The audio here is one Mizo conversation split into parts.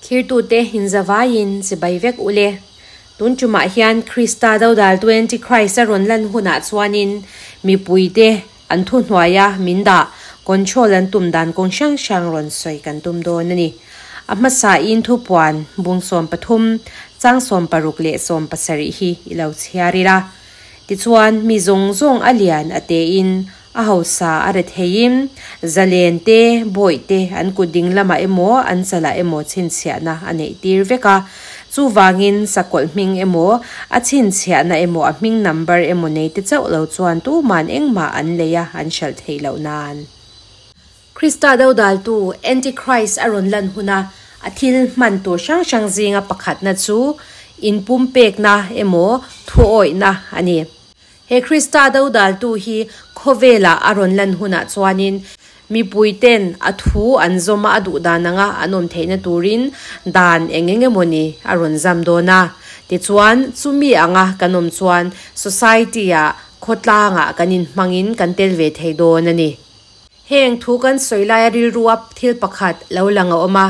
Thirtute inzavaiin chibai vek ule. Tun tumah hian Krista dodaltu Antichrist a rawn lan hunah chuanin mipuite an thuhnuaia min dah control an tum dan kawng hrang hrang rawn sawi kan tum dawn a ni. A hmasain thupuan bung 13 chang 60 leh 70 hi i lo chhiar ila. Tichuan mi zawng zawng a lian a tein a hausa a re theiin zalen te bawih te an kut ding lamah emaw an chalah emaw chhinchhiahna a neih tir vek a. Chuvangin sakawlh hming emaw a chhinchhiahna emaw a hming number emaw nei te chauh lo chuan tuman engmah an lei a an hralh theih loh nan. Krista dodaltu Antichrist a rawn lan huna a thil hman tur hrang hrang zinga pakhatna chu inpumpekna emaw thuawihna a ni. He Krista dodaltu hi khawvela a rawn lan hunah chuanin mipuiten a thu an zawm a, a duh dan anga an awm theihna turin dan eng eng emawni a rawn zam dawn a. Tichuan, chumi anga kan awm chuan society-ah khawtlangah kan inhmangin kan tel ve thei dawn a ni. Heng thu kan sawi laia rilru a thil pakhat lo lang a awm a,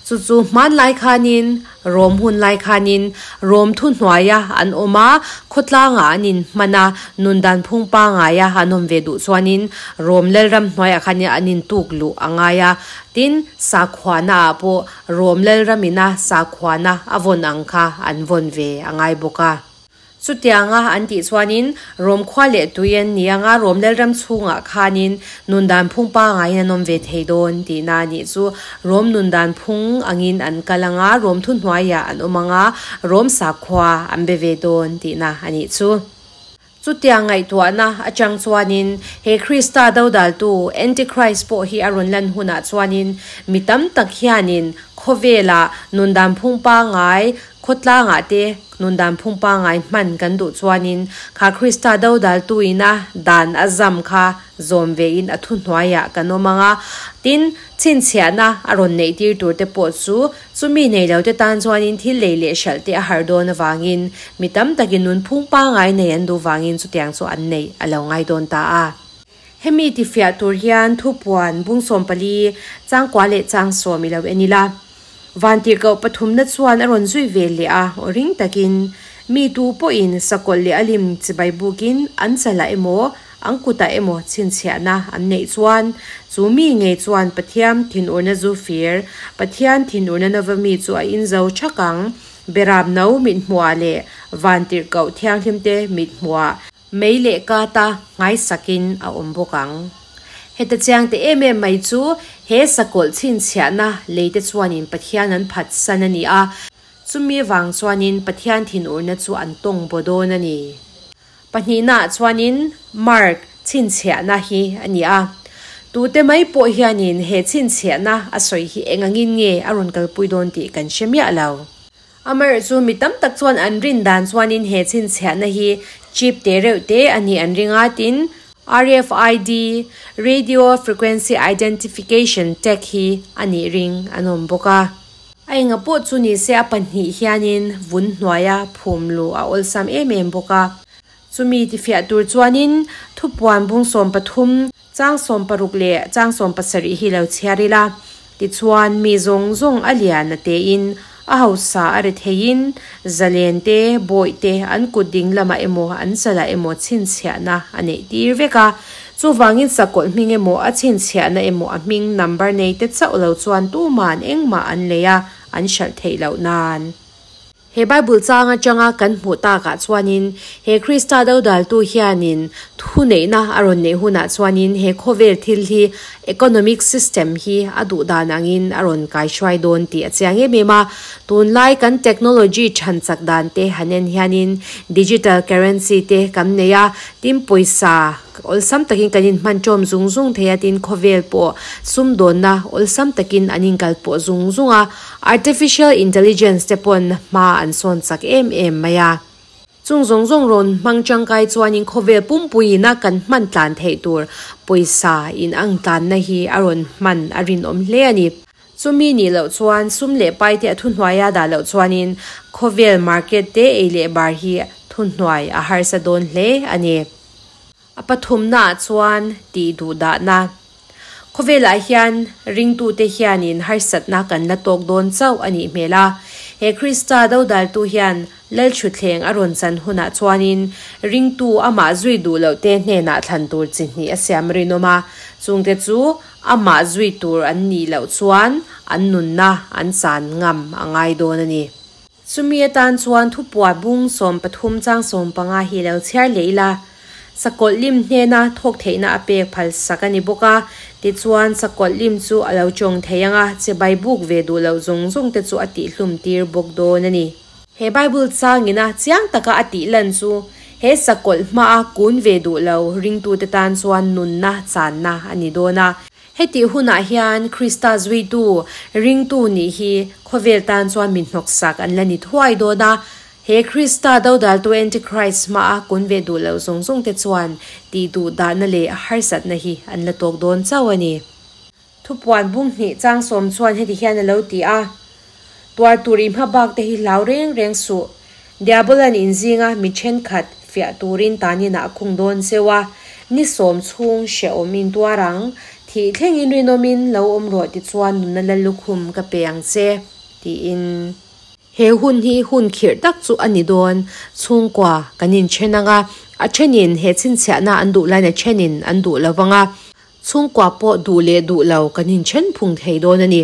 chu chu hmanlai khanin, Rom hun lai khanin Rom thuhnuaia an awm a, khawtlangah an inhman a, nun dan phung pangaia an awm ve duh chuanin Rom lalram hnuaiah khanin an intuk luh a ngai a. Tin, sakhuana ah pawh Rom lalram ina sakhuana a vawn ang kha an vawn ve a ngai bawk a. Chutianga an tih chuanin Rom khua leh tui an ni anga Rom lalram chhungah khanin nun dan phung pangaiin an awm ve thei dawn tihna a nih chu. Rom nun dan phung angin an kal anga Rom thuhnuaiah an awm anga Rom sakhua an be ve dawn tihna a nih chu. Chutiang ngaihtuahna atang chuanin he Krista dodaltu Antichrist pawh hi a rawn lan hunah chuanin mi tam tak hianin khawvelah nun dan phung pangai Khawtlangah te nun dan phung pangai hman kan duh chuanin kha Krista dodaltuina dan a zam kha zawm vein a thuhnuaiah kan awm ang a. Tin, chhinchhiahna a rawn neih tir tur te pawh chu chumi nei lo te tan chuanin thil lei leh hralh te a harh dawn avangin mi tam takin nun phung pangai nei an duh vangin chutiang chu an neih a lo ngai dawn ta a. Hemi tifiah tur hian thupuan bung 14 changkua leh chang 10 i lo en ila. Vantirhkoh pathumna chuan a rawn zui ve leh a, aw ring takin, Mi tu pawhin sakawlh leh a lim chibai bukin an chalah emaw, an kutah emaw chhinchhiahna an neih chuan, chu mi ngei chuan Pathiam thinurna zu fir, Pathian thinurna nova mi chu a inzo thak ang, Beram no mithmuhah leh Vantirhkoh thianghlimte mithmuhah. Mei leh kata nghaisakin a awm bawk ang. Heta chiang te em em mai chu he sakawlh chhinchhiahna lei te chuanin Pathian an phatsan a ni a, chumi vang chuanin Pathian thinurna chu an tawng baw dawn a ni. Pahnihnaah chuanin Mark chhinchhiahna hi a ni a. Tute mai pawh hianin he chhinchhiahna a sawi hi eng angin nge a rawn kalpui dawn tih kan hre miah lo. Amaherawh chu mi tam tak chuan an rin dan chuanin he chhinchhiahna hi chip te reuh te a nih an ring a, tin RFID, Radio Frequency Identification, tag hi a nih ring an awm bawk a. A enga pawh chu ni se a pahnih hianin vun hnuaia phum luh a awlsam em em bawk a. Chumi tifiah tur chuanin thupuan bung 13 chang 60 leh chang 70 hi lo chhiar ila. Tichuan mi zawng zawng a lian a tein a hausa a ri theiin zalen te bawih te an kut ding lamah emaw an chalah emaw chhinchhiahna a neih tir vek a. Chuvangin sakawlh hming emaw a chhinchhiahna emaw a hming number nei te chauh lo chuan tuman engmah an lei a an hralh theih loh nan. He Bible chang atanga kan hmuh takah chuanin he Krista dodaltu hianin thuneihna a rawn neih hunah chuanin he khawvel thil hi economic system hi a duh dan angin a rawn kaihruai dawn tih a chiang em em a. Tunlai kan technology than chak dan te han en hianin digital currency te kan nei a, tin pawisa Awlsam takin kan inhman ṭawm zung zung thei a, tin khawvel pawh sumdawnna awlsam takin an inkal pawh zung zung a, artificial intelligence te pawn hma an sawn chak em em mai a. Chung zawng zawng rawn hmang ṭangkai chuanin khawvel pumpuiina kan hman tlan theih tur pawisa in ang tlanna hi a rawn hman a rinawm hle a ni. Chumi nih loh chuan sum leh pai te a thuhnuai a dah loh chuanin khawvel market te ei leh bar hi thuhnuai a harsa dawn hle a ni. A pathumnaah chuan tih duh dahna. Khawvelah hian ringtute hianin harsatna kan la tawk dawn chauh a nih hmel a. He Krista dodaltu hian Lalthutthleng a rawn chan hunah chuanin ringtu amah zui duh lohte hnenah thlan tur chi hnih a siam rinawm a, chungte chu amah zui tur an nih loh chuan an nunna an chan ngam a ngai dawn a ni. Chumi atan chuan thupuah bung 13 chang 15 hi lo chhiar leh ila, Sakawlh lim hnena thawk theihna a pek phal sak a ni bawk a, tichuan sakawlh lim chu a lo tawng thei ang a, chibai buk ve duh loh zawng zawng te chu a tihhlum tir bawk dawn a ni. He Bible changina chiang taka a tih lan chu he sakawlh hmaa kun ve duh lo ringtute tan chuan nunna channa a ni dawn a. Hetih hunah hian Krista zuitu ringtu nih hi khawvel tan chuan mi hnawksak an la ni thuai dawn a. He Krista dodaltu Antichrist hmaa kun ve duh loh zawng zawng te chuan tih duh dahna leh harsatna hi an la tawk dawn chauh a ni. Thupuan bung hnih chang sawm chuan heti hian a lo ti a, Tuar tur i hma bak te hi hlau reng reng suh. Diabolan inzinga mi thenkhat fiah turin tanin ah a khung dawn cheu a, ni sawm chhung hrehawm in tuar ang, thih thlengin rinawmin lo awm rawh tichuan nunna la lukhum ka pe ang che, tiin. He hun hi hun khirh tak chu a ni dawn. Chhungkua kan inthen ang a, a thenin he chhinchhiahna an duh lain a thenin an duh lo vang a. Chhungkua pawh duh leh duh lo kan inthen phung thei dawn a ni.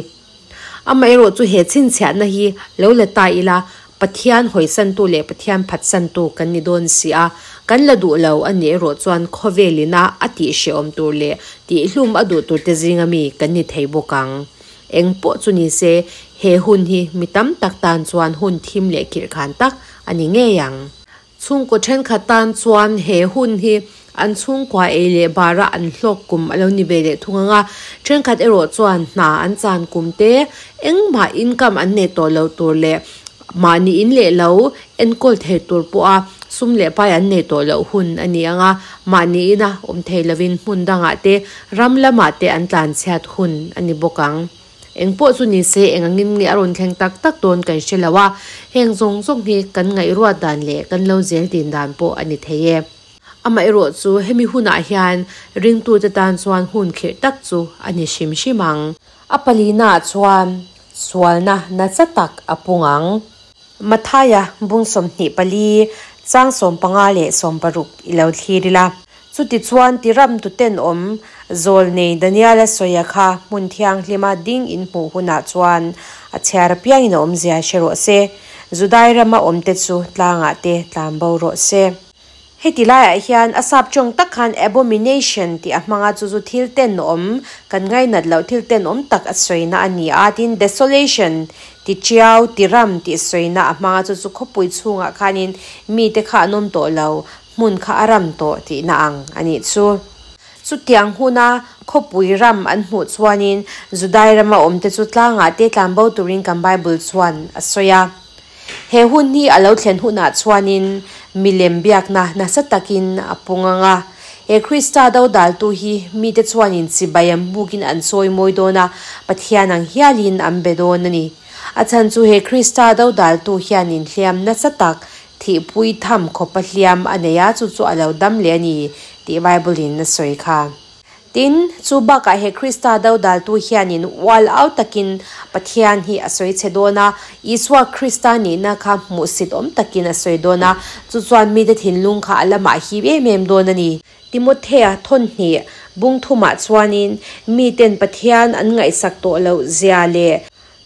Amaherawh chu he chhinchhiahna hi lo la ta ila, Pathian hawisantu leh Pathian phatsantu kan ni dawn si a, kan la duh lo a nih erawh chuan khawvel ina a tih hrehawm tur leh tihhlum a duh turte zinga mi kan ni thei bawk ang. Eng pawh chu ni se, he hun hi mi tam tak tan chuan hun thim leh khirhkhan tak a ni ngei ang. Chhungkaw thenkhat tan chuan he hun hi an chhungkua ei leh bara an hlawk kum a lo ni ve leh thung ang a, thenkhat erawh chuan hna an chan kum te, engmah income an nei tawh lo tur leh mahni in leh lo enkawl thei tur pawha sum leh pai an nei tawh loh hun a ni ang a, mahni ina awm thei lovin hmun dangah te ram lamah te an tlanchhiat hun a ni bawk ang. Eng pawh chu ni se eng angin nge a rawn thleng tak tak dawn kan hre lo a, heng zawng zawng hi kan ngaihruat dan leh kan lo zel din dan pawh a ni thei e. Amaherawh chu hemi hunah hian ringtute tan chuan hun khirh tak chu a ni hrim hrim ang. A palinaah chuan sualna nasa tak a pung ang. Mathaia bung 24, chang 15 leh 16 i lo thlir ila. Chutichuan tiram tuten awm zawlnei Daniela sawia kha hmun thianghlima ding in hmuh hunah chuan a chhiar apiangin a awmzia hre rawh se, Judai rama awmte chu tlangah te tlan bo rawh se. Heti laiah hian a sap tawng tak khan abomination tih a hmang a, chu chu thil tenawm, kan ngainat loh thil tenawm tak a sawina a ni a, tin desolation ti tiau, ti ram tih sawina a hmang a, chu chu khawpui chhungah khanin mite kha an awm tawh lo, hmun kha a ram tawh tihna ang a nih chu. Chutiang huna khawpui ram an hmuh chuanin Judai rama awmte chu tlangah te tlanbo turin kan Bible chuan a sawi a. He hun hi a lo thlen hunah chuanin milem biakna nasa takin a pung ang a. He Krista dodaltu hi mite chuanin chibai an bukin an chawi mawi dawn a, Pathian ang hialin an be dawn a ni. A chhan chu he Krista dodaltu hianin hliam nasa tak thihpui tham khawpa hliam a nei a, chu chu a lo dam leh a ni tih Bible-in a sawi kha. Tin, chu bakah he Krista dodaltu hianin ual au takin Pathian hi a sawi chhe dawn a, Isua Krista nihna kha hmuhsit awm takin a sawi dawn a, chu chuan mite thinlung kha a lamah hip em em dawn a ni. Timothea thawnhnih bung thumah chuanin miten Pathian an ngaihsak tawh loh zia leh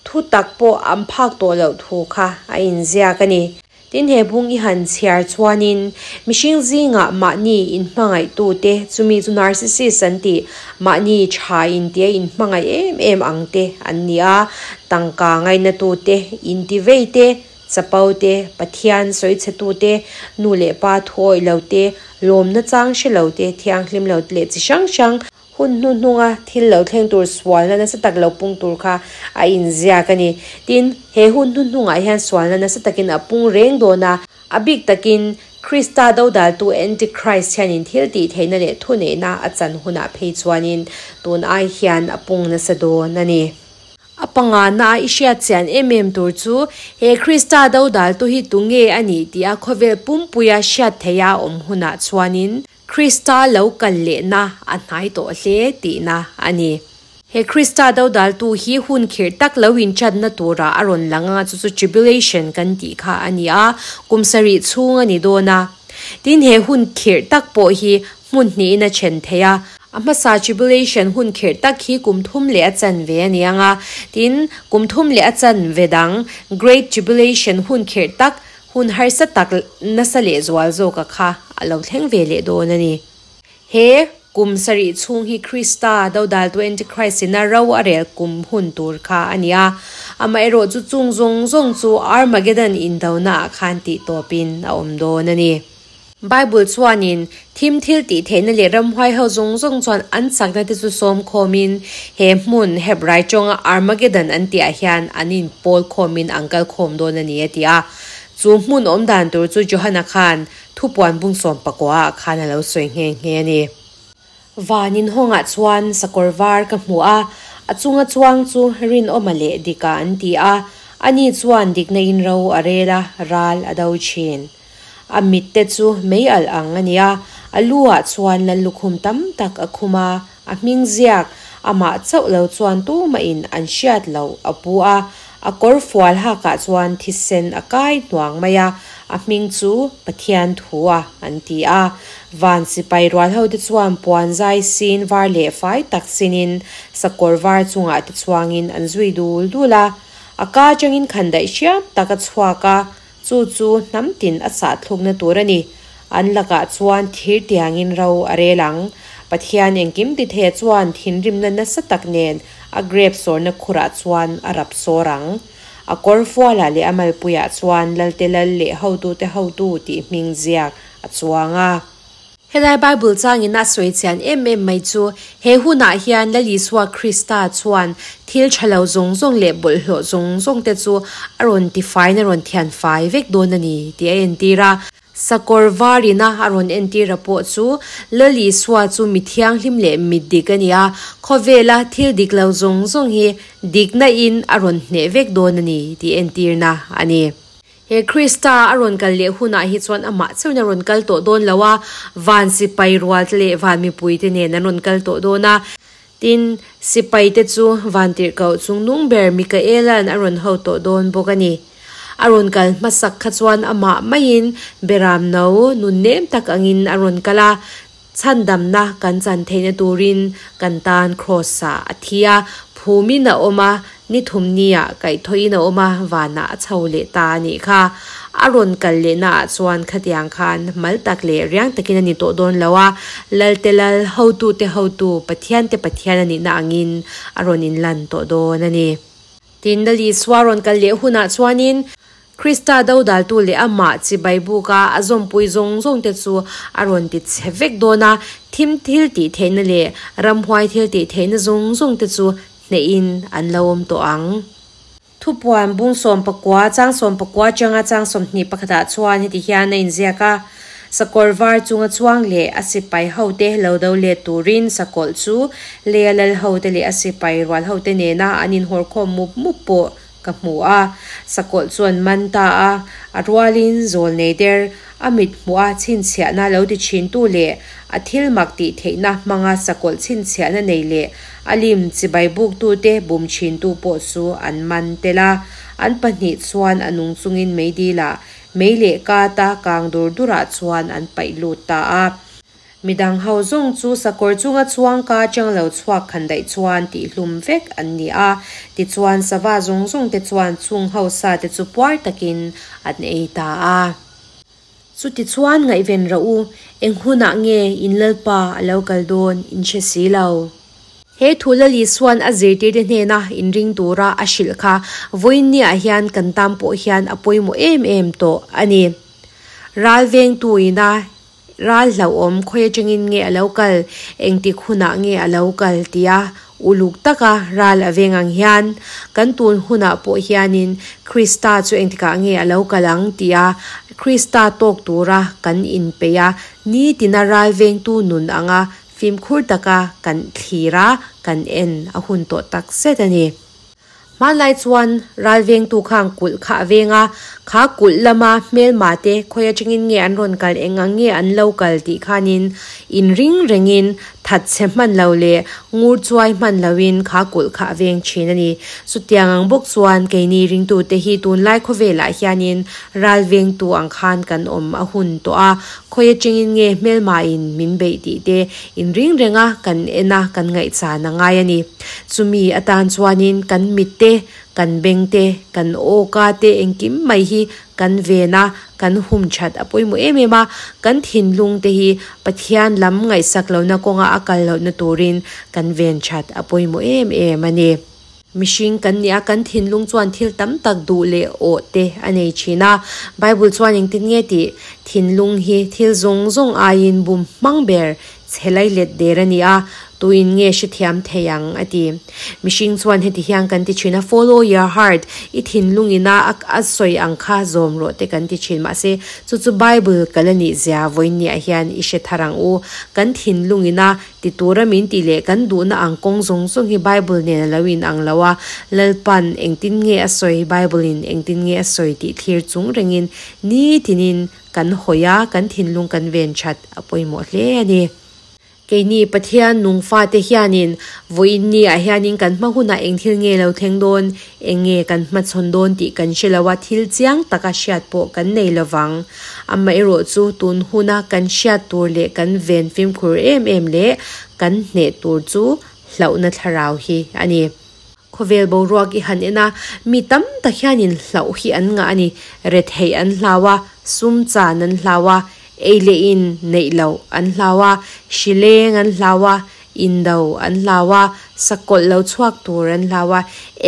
thu tak pawh an phak tawh loh thu kha a inziak a ni. Tin he bung i han chhiar chuanin mihring zingah mahni inhmangaihtute, chumi chu narcissist an tih, mahni tha intia inhmangaih em em ang te an ni a, tangka ngainatute, intivei te, chapo te, Pathian sawichhetu te, nu leh pa thuawih lo te, lawmna chang hre lo te, thianghlim lo te leh chi hrang hrang, Hun hnuhnunga thil lo thleng tur sualna nasa tak lo pung tur kha a inziak a ni. Tin, he hun hnuhnungah hian sualna nasa takin a pung reng dawn a, a bik takin Krista dodaltu Antichrist hianin thil tih theihna leh thuneihna a chan hunah phei chuanin tun ai hian a pung nasa dawn a ni. A pangana a i hriat chian em em tur chu he Krista dodaltu hi tunge a nih tih a khawvel pumpuia hriat theiha awm hunah chuanin Krista lo kal lehna a hnai tawh hle tihna a ni. He Krista dodaltu hi hun khirh tak lo inchanna turah a rawn lang anga chu chu tribulation kan tih kha a ni a, kum sarih chhung a ni dawn a. Tin, he hun khirh tak pawh hi hmun hnihin a then thei a. A hmasa tribulation hun khirh tak hi kum thum leh a chanve a ni ang a, tin, kum thum leh a chanve dang Great Tribulation hun khirh tak, hun harsa tak nasa leh zual zawka kha a lo thleng ve leh dawn a ni. He kum sarih chhung hi Krista dodaltu Antichrist ina ro a rel kum hun tur kha a ni a. Amaherawh chu chung zawng zawng chu Armageddon indona ah khan tih tawpin a awm dawn a ni. Bible chuanin thim thil tih theihna leh ramhuai ho zawng zawng chuan an chakna te chu sawm khawmin he hmun Hebrai tawnga Armageddon an tihah hian an inpawl khawmin an kal khawm dawn a ni a ti a. Chu hmun awm dan tur chu Johana khan Thupuan bung 19 ah khan a lo sawi nghe nghe a ni. Van inhawngah chuan sakawr var ka hmu a, a chunga chuang chu rinawma leh dika an ti a, ani chuan dikna in ro a rel a, ral a do thin. A mitte chu mei alh ang a ni a, a lu ah chuan lal lukhum tam tak a khum a, a hming ziak amah chauh lo chuan tumah in an hriat loh a pu a, A kawr fual hakah chuan thisen a kai hnuang mai a, a hming chu Pathian Thua an ti a. Van sipai rual hote chuan puan zai sin var leh fai tak sinin sakawr var chungah te chuangin an zui dul dul a. A ka atangin khandaih hriam tak a chhuak a, chu chu hnam tin a sahthlukna tur a ni. An lakah chuan thir tiangin ro a rel ang. Pathian engkim ti thei chuan thinrimna nasa tak nen A grep sawrna khurah chuan a rap sawr ang. A kawr fualah leh a malpuiah chuan Lalte Lal leh Hotute Hotu tih hming ziak a chuang a. Helai Bible changin a sawi chian em em mai chu, he hunah hian Lal Isua Krista chuan thil tha lo zawng zawng leh bawlhhlawh zawng zawngte chu a rawn tifaiin a rawn thian fai vek dawn a ni tih a entir a. Sakawr var ina a rawn entir a pawh chu Lal Isua chu mi thianghlim leh mi dik a ni a, khawvela thil dik lo zawng zawng hi dikna in a rawn hneh vek dawn a ni tih entirna a ni. He Krista a rawn kal leh hunah hi chuan amah chauhin a rawn kal tawh dawn lo a, van sipai rual te leh van mipui te nen an rawn kal tawh dawn a. Tin, sipai te chu vantirhkoh chungnung ber Mikaela'n a rawn ho tawh dawn bawk a ni. A rawn kal hmasak kha chuan amah maiin Beram no nun nem tak angin a rawn kal a, chhandamna kan chan theihna turin kan tan Kraws-ah a thi a, phumin a awm a, ni thumniah kaihthawhin a awm a, vanah a chho leh ta a nih kha. A rawn kal lehnaah chuan khatiang khan mal tak leh riang takin a ni tawh dawn lo a, Lalte Lal, Hotute Hotu, Pathiante Pathian a nihna angin a rawn inlan tawh dawn a ni. Tin, Lal Isua rawn kal leh hunah chuanin Krista dodaltu leh amah chibai buka a zawmpui zawng zawngte chu a rawn ti chhe vek dawn a, thim thil tih theihna leh ramhuai thil tih theihna zawng zawngte chu hnehin an lo awm tawh ang. Thupuan bung 19, chang 19 atanga chang 21 ah chuan heti hian a inziak a, Sakawr var chunga chuang leh a sipai hote lo do let turin sakawlh chu Lea lal hote leh a sipai rual hote nena an inhawrkhawm mup mup pawh ka hmu a. Sakawlh chuan man ta a, a rualin zawl nei der, a mit hmuh a chhinchhiahna lo ti thintu leh a thil mak tih theihna hmanga sakawlh chhinchhiahna nei leh A lim chibai buktute bum thintu pawh chu an man tel a, an pahnih chuan a nung chungin meidilah mei leh kata kang dur durah chuan an paih lut ta a. Midang ho zawng chu sakawr chunga chuang ka chang lo chhuak khan daih chuan tihhlum vek an ni a, tichuan sava zawng zawng te chuan chung ho sa te chu puar takin an ei ta a. Chutichuan ngaihven rawh u, eng hunah nge in Lalpa a lo kal dawn in hre si lo. He thu Lal Isua'n a zirtirte hnena inring tura a hrilh kha vawiinniah hian kan tan pawh hian a pawimawh em em tawh a ni. Ral vengtu ina Ral hlauhawm khawi atangin nge a lo kal, engtik hunah nge a lo kal tia uluk taka ral a veng ang hian kan tun hunah pawh hianin Krista chu engtikah nge a lo kal ang tia Krista tawk tura kan inpeih a, nitina ral vengtu nun anga fimkhur taka kan thlir a, kan en a hun tawh tak zet a ni. Hmanlai chuan ral vengtu khang kulh kha a veng a, Kha kulh lama hmelma te khawi atangin nge an rawn kal eng ang nge an lo kal tih khanin inring rengin that chhe hman lo leh ngur chuai hman loin kha kulh kha a veng thin a ni. Chutiang ang bawk chuan keini ringtute hi tunlai khawvelah hianin ral vengtu ang khan kan awm a hun tawh a, khawi atangin nge hmelmain min beih tih te inring renga kan en a kan ngaihchan a ngai a ni. Chumi atan chuanin kan mit te, kan beng te, kan awka te engkim mai hi kan ven a, kan hum that a pawimawh em em a, kan thinlung te hi Pathian lam ngaihsak lohna kawnga a kal lohna turin kan ven that a pawimawh em em a ni. Mihring kan nih a, kan thinlung chuan thil tam tak duh leh awh te a nei thin a. Bible chuan engtin nge tih? Thinlung hi thil zawng zawng aiin bum hmang ber chhe lai let der a ni a, tuin nge hrethiam thei ang? a ti. Mihring chuan heti hian kan ti thin a, Follow your heart, i thinlung ina a sawi ang kha zawm rawh te kan ti thin. Mahse, chu chu Bible kal a nih zia vawiinniah hian i hre thar ang u. Kan thinlung ina ti tura min tih leh kan duhna ang kawng zawng zawng hi Bible nen a lo in ang lo a, Lalpan engtin nge a sawi, Bible in engtin nge a sawi tih thlir chung rengin nitinin Kan hawi a, kan thinlung kan ven that a pawimawh hle a ni. Keini Pathian nung fate hianin vawiin ni ah hianin kan hma hunah eng thil nge lo thleng dawn, eng nge kan hmachhawn dawn tih kan hre lo a, thil chiang taka hriat pawh kan nei lo vang. Amaherawh chu tun huna kan hriat tur leh kan ven fimkhur em em leh kan hneh tur chu hlauhna thlarau hi a ni. Khawvel boruak i han en a, mi tam tak hianin hlauh hi an ngah a ni. Retheih an hlau a, sum chan an hlau a, ei leh in neih loh an hlau a, hri leng an hlau a, indo an hlau a, sakawlh lo chhuak tur an hlau a,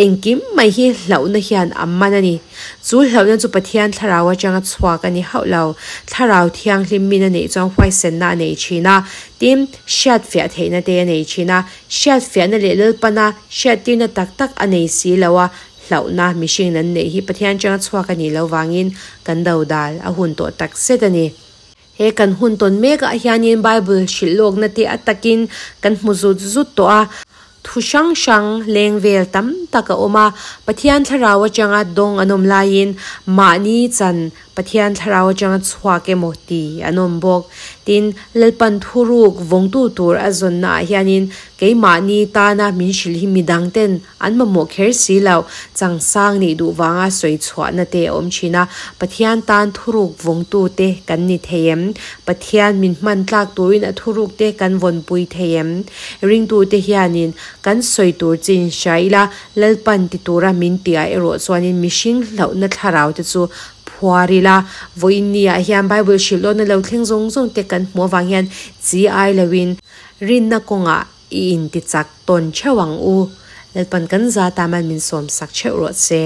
engkim mai hi hlauhna hian a man a ni. Chu hlauhna chu Pathian thlarau atanga chhuak a ni hauh lo. Thlarau thianghlim min a neih chuan huaisenna a nei thin a, tin, hriatfiah theihna te a nei thin a, Hriatfiahna leh Lalpana hriattirna tak tak a nei si lo a, hlauhna mihring nan neih hi Pathian changa chhuak a nih loh vangin kan dodal a hun tawh tak zet a ni. He kan hun tawn mekah hianin Bible hrilh lawkna te a takin kan hmu zut zut tawh a, thu hrang hrang leng vel tam tak a awm a, Pathian thlarau atanga dawng an awm laiin mahni chan Pathian thlarau atanga chhuak emaw ti an awm bawk. Tin, Lalpan thuruk vawngtu tur a zawnnaah hianin keimahni tana min hrilh hi midang ten an mamawh kher si lo, changsang nih duh vanga sawi chhuahna te a awm thin a. Pathian tan thuruk vawngtu te kan ni thei em? Pathian min hman tlak turin a thuruk te kan vawnpui thei em? Ringtute hianin kan sawi tur chin hria ila, Lalpan ti tura min tihah erawh chuanin mihring hlauhna thlarau te chu phuar ila. Vawiin ni ah hian Bible hrilh lawna lo thleng zawng zawng te kan hmuh avang hian chi ai loin rinna kawngah i intichak tawn theuh ang u. Lalpan kan za ta man min sawm sak theuh rawh se.